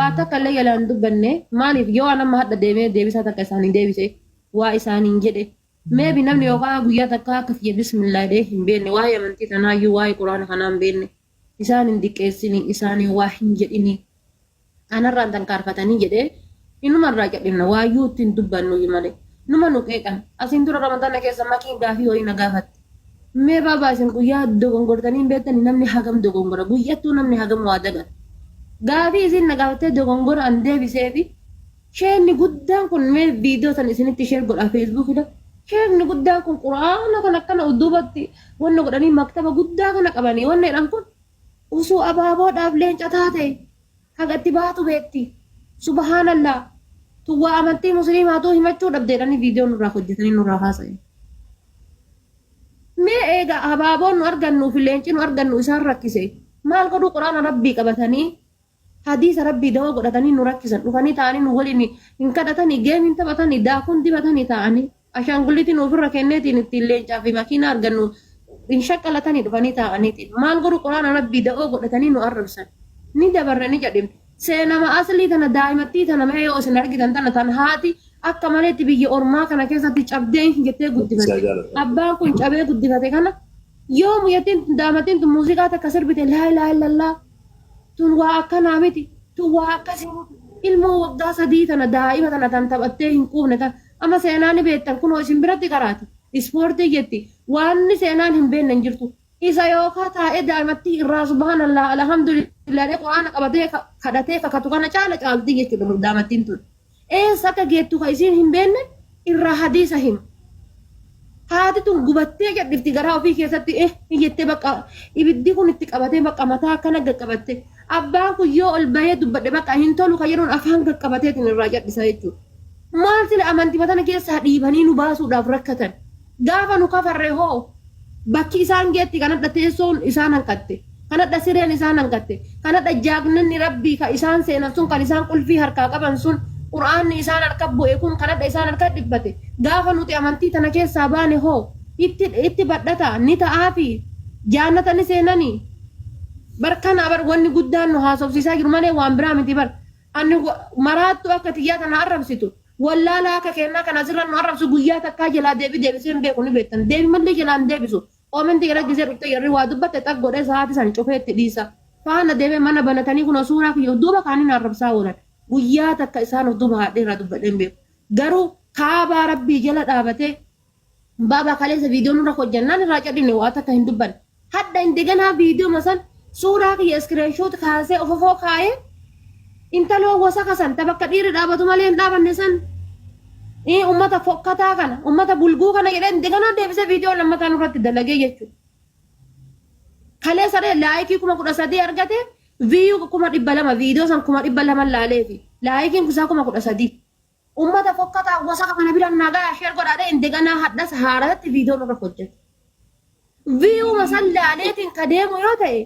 Waa takka illee jalaa hin dubbanne. Maaliif yoo an amma hadha deemee deebisaa takka isaanii deebise waa isaaniin jedhe maybe namni yookaan guyyaa takka akka kiyya bismillah jedhee hin beekne waa'ee amantii tanaayyuu waa'ee quraana kanaa hin beekne isaan hin diqqeessini isaaniin waa hin jedhini anarraan tankaarfatanii jedhee inumarraa cadhifna waayyuu ittiin dubbannuyyuu malee numa nu qeeqan. Asiin dura ramadaana keessa makiin gaafii wayii na gaafatte. Mee baabaa isin guyyaa dogongortanii hin beektanii? Namni hagam dogongora? Guyyattuu namni hagam waa dagata? Gaafii isin na gaafattee dogongora an deebiseefi sheekni guddaan kun, mee viidiyoo san isinitti share godhaa feesbuukidha. Sheekni guddaan kun quraana kan akkana udduubatti wanna godhanii maktaba guddaa kana qabanii wanna jedhan kun osoo abaaboodhaaf leenca taate hagatti baatu beekti. Subhaanallah. Tun waa amantii musliimaatuu himachuu dhabde jedhanii viidiyoo nurraa hojjetanii nurraa haasa'e. Mee eega abaaboon nu argannuu fi leenci nu argannu isaan rakkise, maal godhuu quraana rabbii qabatanii hadiisa rabbii dawoo godhatanii nu rakkisan? Dhufanii taa'anii nu waliin hin kadhatanii, geemiin taphatanii, daakuun dibatanii taa'anii ashaangulliitiin ofirra kenneetiin ittiin leencaa fi makiinaa argannu hin shaqqalatanii dhufanii taa'aniitiin maal godhu quraana rabbii da'oo godhatanii nu arrabsan? Ni dabarre, ni jedhimne. Seenama aslii tana daa'imattii tana mee yoo isin argitan tana tan haati akka maleetti biyya ormaa kana keessatti cabdee jettee guddifatte, abbaan kun cabee guddifate kana, yoo muyyattiin daa'imattiin tun muuziqaa takka sirbite, laa ilaaha illallah, tun waa akkanaa miti, tun waa akkasii miti. Ilmoo waggaa 3 tana, daa'ima tana tan taphattee hin quufne tan amma seenaa ni beektan, kunoo isin biratti qaraati ispoortii jetti, waanni seenaan hin beekne hin jirtu. Isa yookaa taa'ee daa'imattii irraa subhaanallah alhamdulillah jedhee quraana qabatee kadhatee kakatu kana caala caaltii jechuudha daa'imattiin tun. Eessa akka geettu ka isiin hin beekne irraa hadiisa hima. Haati tun gubattee jedhifti garaa ofii keessatti jettee bakka ibiddi kun itti qabatee bakka mataa akkana gaqqabatte. Abbaan kun yoo ol bahee dubbadhe bakka hin tolu ka jedhuun afaan gaqqabateetiin irraa jal'isa jechuudha. Maal sila amantii tana keessaa dhiibanii nu baasuudhaaf rakkatan? Gaafa nu kafarre hoo bakki isaan geetti kanadha, teessoon isaan hanqatte. Kanadha sireen isaan hanqatte. Kanadha jaagnanni rabbii ka isaan seenan sun, kan isaan qulfii harkaa qaban sun, qur'aanni isaan harka bu'e kun kanadha isaan harka dhibbate. Gaafa nuti amantii tana keessaa baane hoo itti badhata ni ta'aafi jaannata ni seenanii? Bar kana bar wanni guddaan nu haasofsiisaa jiru malee waan biraa miti bar. Ani maraattu akka tiyyaa tana arrabsitu, wallaalaa akka kennaa kana asirra nu arrabsu guyyaa takkaa jalaa deebi deebisee hin beeku, ni beektan. Deebi mallee jalaa hin deebisu. Comment gara gisee dhufte jarri waa dubbatte xaq godhee sa'aatii san cufee itti dhiisa. Faana deemee mana banatanii kunoo suuraa kiyya of duuba kaanii na arrabsaa oolan. Guyyaa takka isaan of duuba haadhee irraa dubbadhee hin beeku. Garuu kaabaa rabbii jala dhaabatee baabaa kaleessa viidiyoo nurra hojjannaan irraa cadhifne, waa takka hin dubbanne. Hadha indeganaa viidiyoo san suuraa kiyya screenshot kaasee ofofoo kaayee intaloo wasaka san ta bakka dhiirri dhaabatu malee hin dhaabanne san, ummata fokkataa kana, ummata bulguu kana jedhee indeganaa deebisee viidiyoo lammataa nurratti dalagee jechuudha. Kaleessa like 13,000 argate, view 200,000, viidiyoo san 200,000 laaleefi likeiin isaa 13,000. Ummata fokkataa wasaka kana bira nagaa share godhaadhe indeganaa hadhas haaratti viidiyoo nurra hojjete. Viewuma san laaleetiin ka deemu yoo ta'e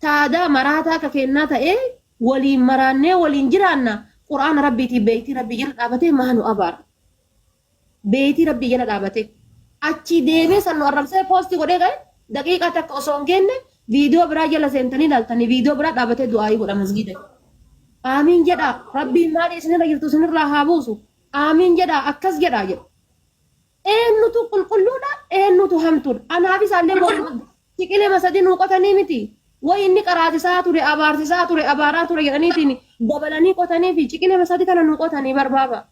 taadaa maraataa akka kennaa ta'ee waliin maraannee waliin jiraanna. Quraana rabbiitii beektii rabbii jala dhaabatee maa nu abaara? Beektii rabbii jala dhaabatee achii deemee san nu arrabsee post godhee ga'e, daqiiqaa takka osoo hin geenne viidiyoo biraa jala seentanii ilaaltanii viidiyoo biraa dhaabatee du'aayii godha masgiida. Aamiin jedhaa, rabbiin maali isinirra jirtu isinirraa haa buusu. Aamiin jedhaa, akkas jedhaa jedhu. Eenyutu qulqulluudha? Eenyutu hamtuudha? Anaaf isaallee siqilee sadii nuu qotanii miti. Wayi inni qaraasisaa ture, abaarsisaa ture, abaaraa ture jedhaniitiin dabalanii qotanii fi ciqilee sadii kana nuu qotanii barbaaba.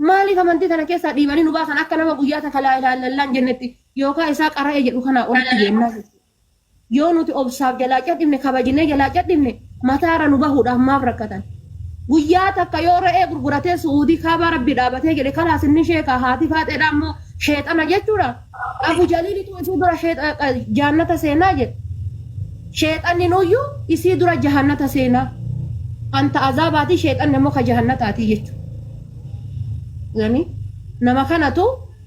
Maaliif amantii tana keessaa dhiibanii nu baasan? Akka nama guyyaa takka laa ilaaha illallah jennetti yookaan isaa qara'ee jedhu kanaa olitti jennaa jechuudha. Yoo nuti obsaaf jalaa cadhifne, kabajnee jalaa cadhifne, mataarra nu bahuudhaaf maaf rakkatan? Guyyaa takka yoo re'ee gurguratee Su'uudii kaabaa rabbii dhaabatee jedhe, kalaas inni sheekaa, haati faaxeedha ammoo sheexana jechuudha. Abu Jaliilitu isii dura jaannata seenaa jedhe. Sheexanni nuyyuu isii dura jahannata seenaa. Anta azaabaati, sheexanni ammoo ka jahannataati jechuudha. Yani nama kanatu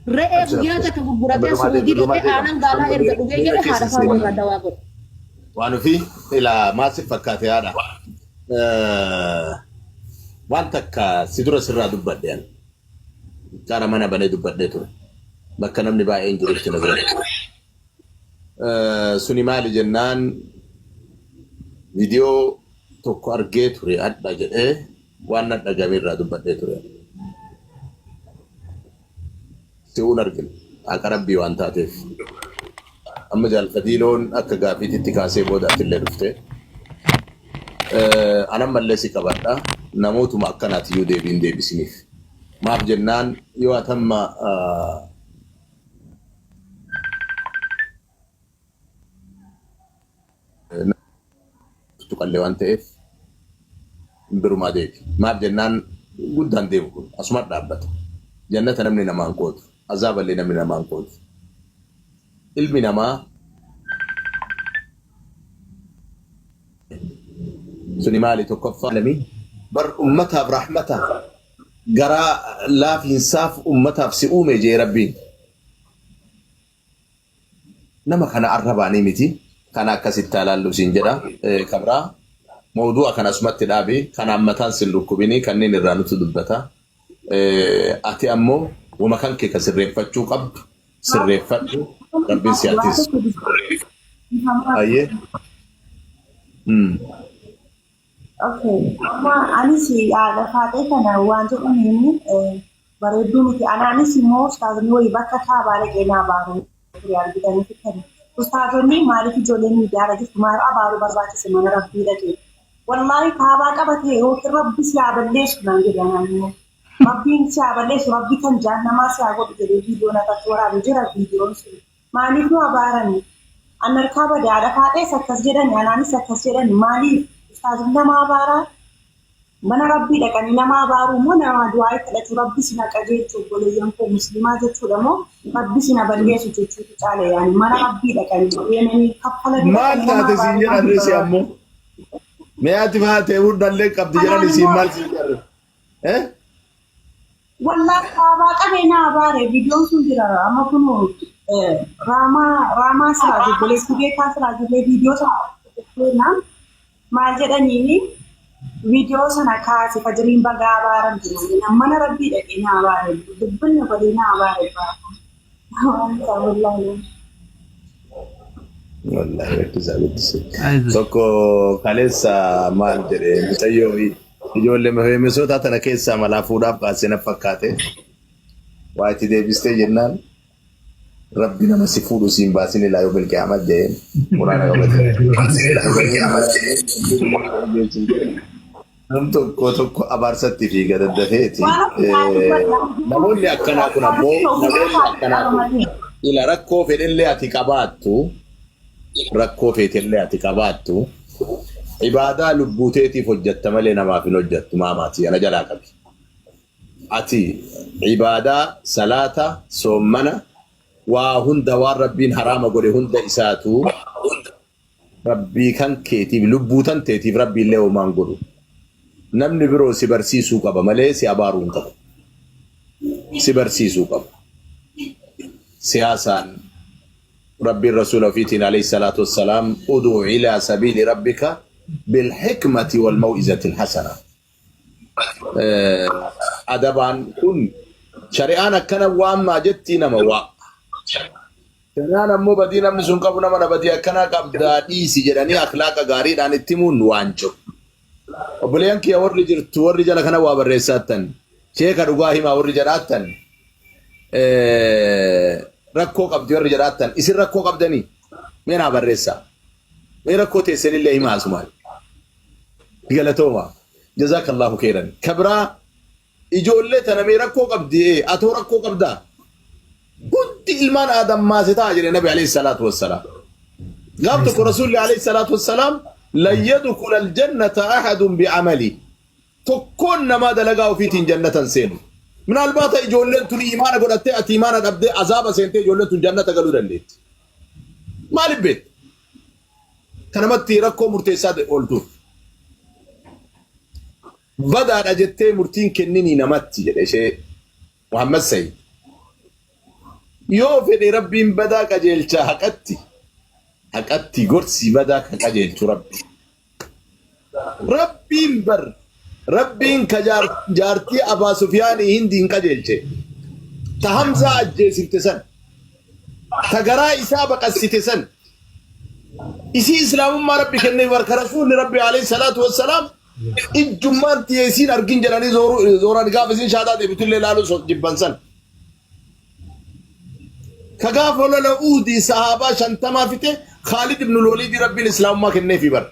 re'ee guyyaa takka gurguratee Su'uudii dhaqee aanan gaalaa erga dhugee jedhe haadha faana irraa dawaa godhe. Waan ofii ilaa maal si fakkaate haadha? Waan takka si dura sirraa dubbadhe ani. Cara mana banee dubbadhee ture. Bakka namni baay'een jirutti na biratti. Suni maali jennaan, viidiyoo tokko argee ture hadha jedhee. Waan nan dhagame irraa dubbadhee ture. Si'uun argina. Haqa Rabbii waan taateef. Amma Jaal Fadiiloon akka gaafiititti kaasee booda atillee dhufte. An ammallee si qabadha. Namootuma akkanaatiyyuu deebii hin deebisiniif. Maaf jennaan yoo ati amma tuqallee waan ta'eef birumaa deebi. Maaf jennaan guddaan deemu kun asuma dhaabbata. Jannata namni namaan qoodu. Azaaballee namni namaan qoodu. Ilmi namaa suni maali tokkoffaa bar ummataaf rahmata garaa laafiinsaaf ummataaf si uume jee Rabbiin. Nama kana arrabaanii miti. Kana akkasitti haa laallu siin jedha. Kabraa mawdu'a kana asumatti dhaabi. Kanaan mataan sin dhukkubini kanneen irraa nutu dubbata. Ati ammoo wama kan kee ka sirreeffachuu qabdu sirreeffadhu. Rabbiin si haa tiisu. Ayyee. Okay. Amma anis haadha faaxee kana waan jedhaniin bareedduu miti. Anaanis immoo ustaazonni wayii bakka kaabaa dhaqee naa baaruu ture argitanii turtani. Ustaazonni maaliif ijoolleen miidiyaarra jirtu maal abaaruu barbaachise mana rabbii dhaqee. Wallaahi kaabaa qabatee yookiin rabbi si haa balleessu naan jedhe anaan immoo. Rabbiin si haa balleessu rabbi kan jaannamaa si haa godhu jedhee viidiyoo narratti waraabe jira viidiyoon sun. Maaliif nu abaarani? An harkaa bade haadha faaxees akkas jedhani anaanis akkas jedhani maaliif ustaazni nama abaaraa? Mana rabbii dhaqanii nama abaaruu moo nama du'aa kadhachuu rabbi isin haa qajeelchu obboleeyyan koo muslimaa jechuudha moo rabbi isin haa balleessu jechuutu caala yaani mana rabbii dhaqanii deemanii kaffalanii Maal dhaqanii nama taate siin abaaruu jedhan maaltu risi barbaachisa? ammoo? Mee ati faatee hundallee qabdi jedhan Anaan isiin immoo maal siin jedhan? Eh? Wallahi kaabaa qabee na abaare viidiyoon sun jira amma kun raamaa raamaa siraaj obboleessi beekaa siraaj illee viidiyoo sana maal jedhaniini viidiyoo sana kaase fajriin bagaa abaaramte naan mana rabbii dhaqee na abaare dubbinni godhee na abaare waan isaa wallaahi. Wallahi rakkisaa guddise. Ayizoo. Tokko kaleessa maal jedhe mucayyoo ijoollee feemisoota tana keessaa malaa fuudhaaf kaasee na fakkaate. Waa itti deebistee jennaan rabbi nama si fuudhu siin baasin ilaa yoo bilqiyaamaa jedheen quraana qabate. Nam tokko tokko abaarsatti fiiga daddafeeti. Waan ofirraa dubbadha. Namoonni akkanaa kun ammoo namoonni akkanaa kun ila rakkoo fedhellee ati qabaattu rakkoo feetellee ati qabaattu ibaadaa lubbuu teetiif hojjatta malee namaaf hin hojjattu maamaati ana jalaa qabi. Ati ibaadaa salaata soommana waa hunda waan rabbiin haraama godhe hunda isaatu Rabbii kan keetiif lubbuu tan teetiif Rabbiillee homaa hin godhu. Namni biroo si barsiisuu qaba malee si abaaruu hin qabu. Si barsiisuu qaba. Siyaasaan Rabbiin Rasuula ofiitiin alayhi salaatu wassalaam uduu ilaa sabiili rabbika bilhikmati wal maw'izati alhasana. Adabaan kun shari'aan akkana waammaa jettii nama waa. Shari'aan ammoo badii namni sun qabu nama na badii akkanaa qabdaa dhiisi jedhanii akhlaaqa gaariidhaan itti himuun waan jiru. Obboleeyyan kiyya warri jirtu warri jala kana waa barreessaattan sheeka dhugaa himaa warri jedhaattan rakkoo qabdi warri jedhaattan isin rakkoo qabdanii mee naa barreessaa. Mee rakkoo teessanillee himaa asumaan. Galatooma. Jazaakallahu khairan. Ka biraa ijoollee tana mee rakkoo qabdi ee atoo rakkoo qabdaa? Hundi ilmaan Aadam maase ta'a jedhe Nabi alayhi salaatu wassalaam. Gaaf tokko Rasuulli alayhi salaatu wassalaam lan yadkhula aljannata ahadun bi'amali. Tokkoon namaa dalagaa ofiitiin jannatan seenu. Minaalbaata ijoolleen tun imaana godhattee ati imaana dhabdee azaaba seentee ijoolleen tun jannata galuu dandeetti. Maaliif beekta? Kanamatti rakkoo murteessaa ooltuuf. Badaadha jettee murtiin kenninii namatti jedhe ishee Muhammad Sayyid. Yoo fedhe Rabbiin badaa qajeelcha haqatti. Haqatti gorsi badaa kan qajeelchu Rabbi. Rabbiin bar Rabbiin ka jaartii Abaa Sufiyaanii Hindiin qajeelche. Ta Hamzaa ajjeesifte san. Ta garaa isaa baqassite san. Isii islaamummaa Rabbi kennee barka Rasuulli Rabbi alayhi salaatu wassalaam Ijjummaan tiyeesiin argin jedhanii zooran gaafa isiin shaataa deebitullee laaluu jibban san. Ka gaafa lola Uhudii sahaabaa 50 fixe Khaalid ibn Waliid Rabbiin Islaamummaa kenneefii bar.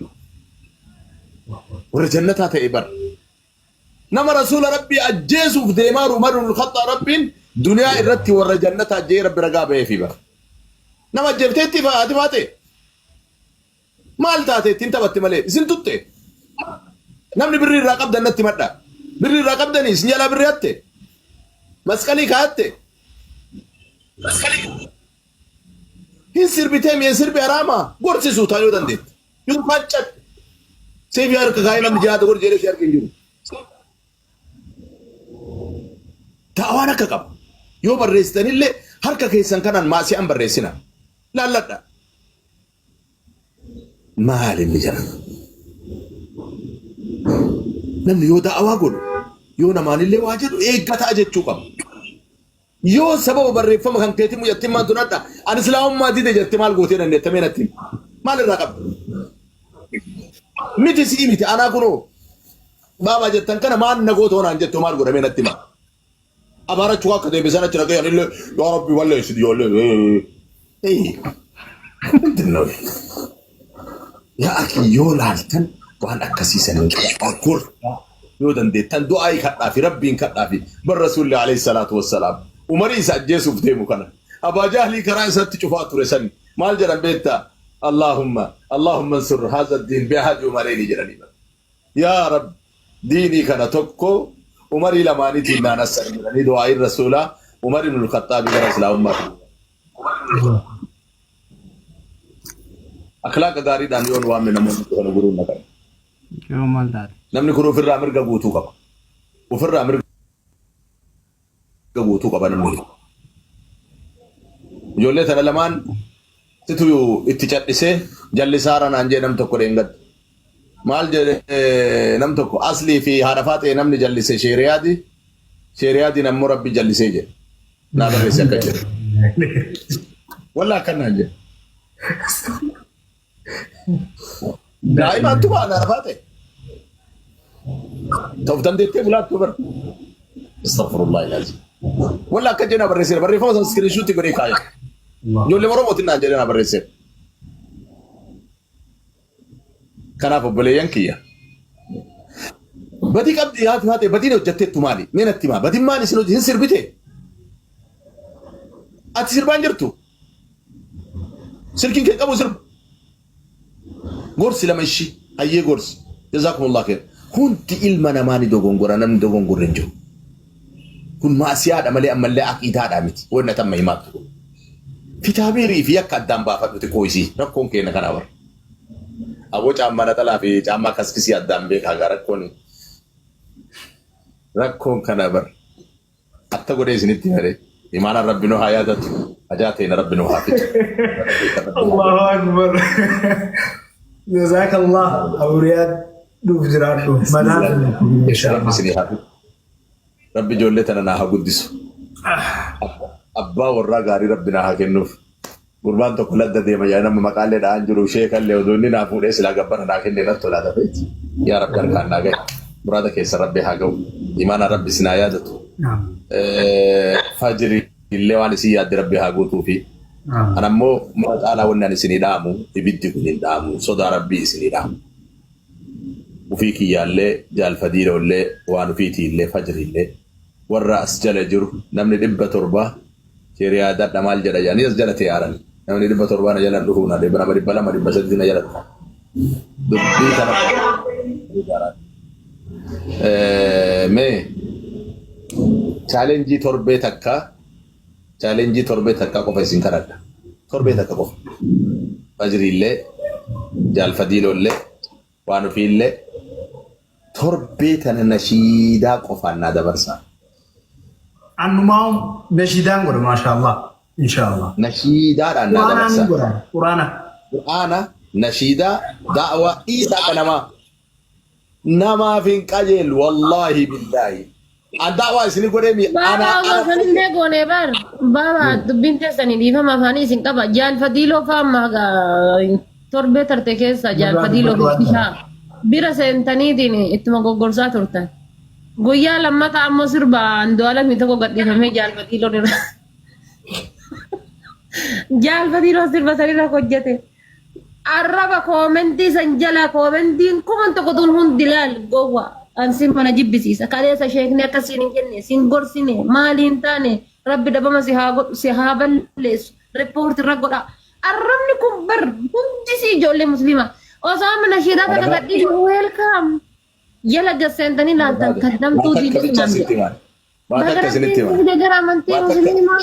Warra jannataa ta'e bar. Nama Rasuula Rabbii ajjeesuuf deemaa Umar ibn Khaxxaab Rabbiin duniyaa irratti warra jannataa jee Rabbi ragaa ba'eefii bar. Nama ajjeefteetti haati baate. Maal taate ittiin taphatte malee isin tutte. Namni birrii irraa qabdan natti madha. Birrii irraa qabdanii isin jalaa birrii hatte. Masqalii kaayatte. Hin sirbitee mi'ee sirbi haraama gorsi suutaan yoo dandeette. Yookaan cadhe. Seefii harka kaayee namni jihaada godhi jedhee si harka hin jiru. Da'awaan akka qaba. Yoo barreessitanillee harka keessan kanaan maasiyaan barreessina. Laalladha. Maal inni jira? Namni yoo da'awaa godhu yoo namaanillee waa jedhu eeggataa jechuu qaba. Yoo sababa barreeffama kan keetii mucattiin maal tun hadha ani islaamummaa dide jette maal gootee dandeetta mee natti himi. Maal irraa qabda? Miti si'ii miti anaa kunoo baabaa jettan kana maal na gootoo naan jettu maal godhamee natti hima. Abaarachuu akka deebisan achi dhaqee anillee yaa rabbi balleessi ijoollee. ምንድን ነው? Yaa akhi yoo laaltan waan akkasii san hin qabu. Gorsa yoo dandeettan du'aa'ii kadhaa fi rabbiin kadhaa fi bar rasuulli alayhi salaatu wassalaam umarii isa ajjeesuuf deemu kana Abaa Jahlii karaa isatti cufaa ture san maal jedhan beektaa? Allahumma Allahumma ansur haza diin bi'ahadi umareyni jedhanii bara. Yaa Rabbi diinii kana tokko umarii lamaaniitiin naa nassari jedhanii du'aa'iin rasuulaa Umar ibn al-Khaxxaabii gara islaamummaa fide. Akhlaaqa gaariidhaan yoo nu waamne namoonni kana guruun naqan. Yoo maal taate? Namni kun ofirraa mirga guutuu qaba. Ofirraa mirga guutuu qaba namni kun. Ijoollee tana lamaan situ itti cadhisee jallisaara naan jee nam tokko dheengadda. Maal jedhe nam tokko aslii fi haadha faaxee namni jallise sheeriyaati. Sheeriyaatiin ammoo rabbi jallisee jedhe. Naa barreesse akka jedhe. Wallaa akkan naan jedhe. Daa'imaan tuma haadha faaxee. Ta'uuf dandeettee bulaattu bara. Astaghfirullah ilaazi. Wallaa akka jedhe naa barreesseera. Barreeffama sana iskiriinshuutti godhee kaa'e. Ijoollee Oromootiin naan jedhe naa barreesseera. Kanaaf obboleeyyan kiyya. Badii qabdi haati haate badiin hojjetteettu maali? Mee natti himaa. Badiin maali isin hojii hin sirbite? Ati sirbaan jirtu? Silkiin kee qabu sirba. Gorsi lama ishii. Hayyee gorsi. Jazaakumullah kheer. Hundi ilma namaa ni dogongora namni dogongorre hin jiru. Kun maasiyaadha malee ammallee aqiidaadha miti. Wanna tamma himaattu kun. Kitaabeerii fi akka addaan baafadhu xiqqoo isii rakkoon keenya kanaa bara. Aboo caammaa naxalaa fi caammaa kaskisii addaan beekaa gaa rakkoon rakkoon kana bar. Atta godhee isinitti himare imaanaan rabbi nu haa yaadatu hajaa teena rabbi nu haa fixu. Allahu Akbar. Jazakallah Abu Riyaad nuuf jiraadhu. Mataa Rabbi inshallah. isinii haa fixu. Rabbi ijoollee tana naa haa guddisu. Abbaa warraa gaarii rabbi naa haa kennuuf. Gurbaan tokko ladda deema yaa nama maqaallee dha'aan jiru sheekallee odoo inni naa fuudhee silaa gabbana naa kennee natti tolaa dafeeti. Yaa rabbi harkaan naa gahe. Muraada keessa rabbi haa ga'u. Imaanaa rabbi isin haa yaadatu. Fajri illee waan isin yaadde rabbi haa guutuufi. Ana immoo mara caalaa wanni ani isinii dhaamu ibiddi kun hin dhaamu sodaa rabbii isinii dhaamu. Ufii kiyyaallee jaal Fadiiloollee waan ufiitiillee Fajriillee warra as jala jiru namni 700 sheeriyaadadha maal jedha jedhanii as jala tee'aaran namni 700 na jala hin dhufuu na nama 200 300 na jala dhufa dubbii tana mee chaalenjii torbee takka chaalenjii torbee takka qofa isin kadhadha torbee takka qofa Fajriillee jaal Fadiiloollee waan ofiillee torbee tana nashiidaa qofaan naa dabarsaa. Annumaa nashiidaan godha maashaallah inshaallah. Nashiidaadhaan naa Quraanaan dabarsaa. godha quraana. Qur'aana, nashiidaa, da'waa, dhiisaa qanamaa. Namaaf hin qajeelu wallaahi billaahi. An da'waa isini godhee mi Baaba ana osoo ana sanillee goonee bar baaba dubbiin teessanii dhiifama afaanii isin qaba jaal fadiiloo fa'aa amma haga torbee tarte keessa jaal Nurraa fadiiloo dubbadhu waan beeksisaa. kana. Bira seentaniitiin ittuma goggorsaa turtan. Guyyaa lammataa ammoo sirba Andu'aalamii tokko gadhiifamee jaalfatii loon irra. Jaalfatii loon sirba sanirra hojjete. Arraba koomentii san jala koomentiin kuman tokko tun hundi laal gowwa. Ansin mana jibbisiisa. Kaleessa sheekni akka siin hin jenne siin gorsine maali hin taane rabbi dhabama si haa godhu si haa balleessu riippoorti irra godha. Arrabni kun bar hundi si ijoollee musliima. Osoo amma nashiidaa takka gadhiisu weelkaam. Jala gad seentanii laaltan kaddamtuu Waa takka diinii bichaa naan sitti jedha. himan. Waa Baga takka isinitti rabbiin himan. si gara amantii Waa takka musliimaa.